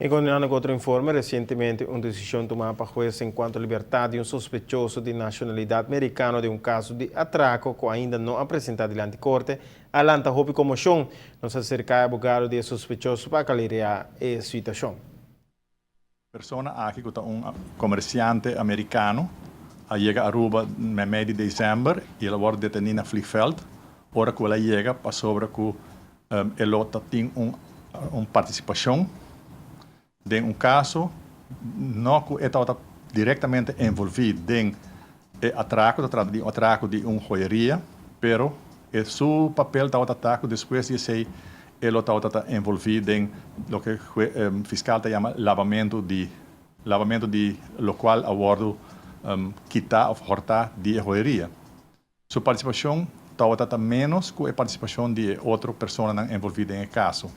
I kontinuando ku otro informe, resientemente un desishon tumá pa hues enkuanto libertat di un sospechoso di nashonalidat merikano den un kaso di atrako ku ainda no a presentá dilanti korte, a lanta hopi konmoshon. Nos a serká e abogado di e sospechoso pa aklariá e situashon. Persona aki ku ta un komersiante amerikano a yega Aruba meimei di desèmber i el a wòrdu detení na vliegveld ora ku el a yega pasobra ku E lo ta tin un un partisipashon den un kaso, no ku e tabata direktamente envolví den e atrako, ta trata di un atrako di un joyeria, pero e su papel tabata ta ku despues di esei e lo tabata ta envolví den loke fiskal ta yama labamentu di labamentu di lokual a wòrdu kitá òf hòrtá di e joyeria. Su partisipashon tabata ta ménos ku e partisipashon di e otro personanan envolví den e kaso.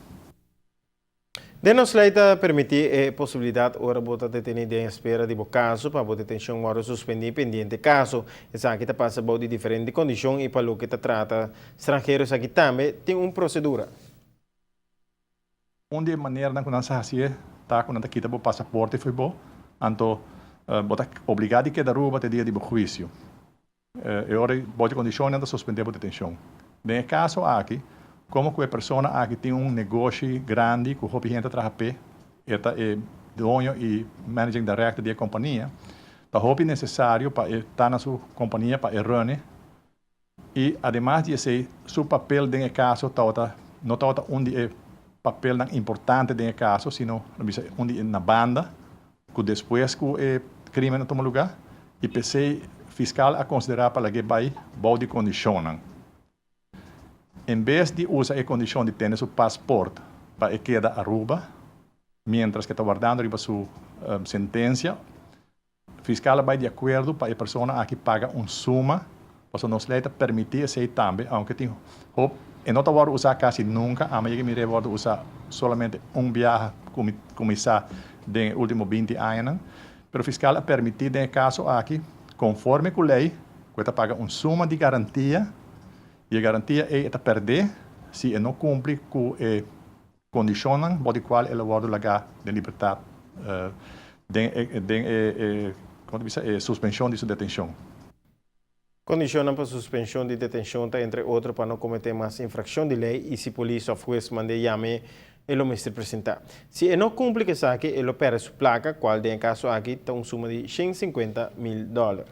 Den nos lei ta permití e posibilidat ora bo ta detení den espera di bo kaso pa bo detenshon wòrdu suspendí pendiente kaso. Esaki ta pasa bou di diferente kondishon i pa loke ta trata stranhero esaki tambe tin un prosedura. Un di e maneranan ku nan sa hasié ta ku nan ta kita bo pasaporte fo'i bo, anto bo ta obligá di keda Aruba te dia di bo huisio. E ora bo di kondishonnan ta suspendé bo detenshon. Den e kaso aki, komo ku e persona aki tin un negoshi grandi ku hopi hende ta traha p'e, e ta e doño i managing director di e kompania, ta hopi nesesario pa e ta na su kompania pa e run i ademas di esei su papel den e kaso tabata no tabata un di e papelnan importante den e kaso, sino lo bisa un di e na banda. Ku despues ku e krimen a tuma lugá i p'esei fiskal a konsiderá pa lag'é bai bou di kondishonnan. En bes di usa e kondishon di tene su pasport pa e keda Aruba miéntras ku e ta wardando riba su sentensia, fiskal a bai di akuerdo pa e persona aki paga un suma, pasobra nos lei ta permití esei tambe, aunke tin hop e no ta wòrdu usá kasi nunka, ami a yega mir'é wòrdu usá solamente un biaha ku mi kuminsá den e último binti añanan. Pero fiskal a permití den e kaso aki, konforme ku lei, ku e ta paga un suma di garantia i e garantia ei e ta pèrdé si e no kumpli ku e kondishonnan bou di kual el a wòrdu lagá den libertat den e den e komo ta bisa e suspenshon di su detenshon. Kondishonnan pa suspenshon di detenshon ta entre otro pa no kometé mas infrakshon di lei i si polis òf hues mand'é yam'é e lo mester presentá. Si e no kumpli ku esaki e lo pèrdè su plaka kual den e kaso aki ta un suma di 150.000 dòler.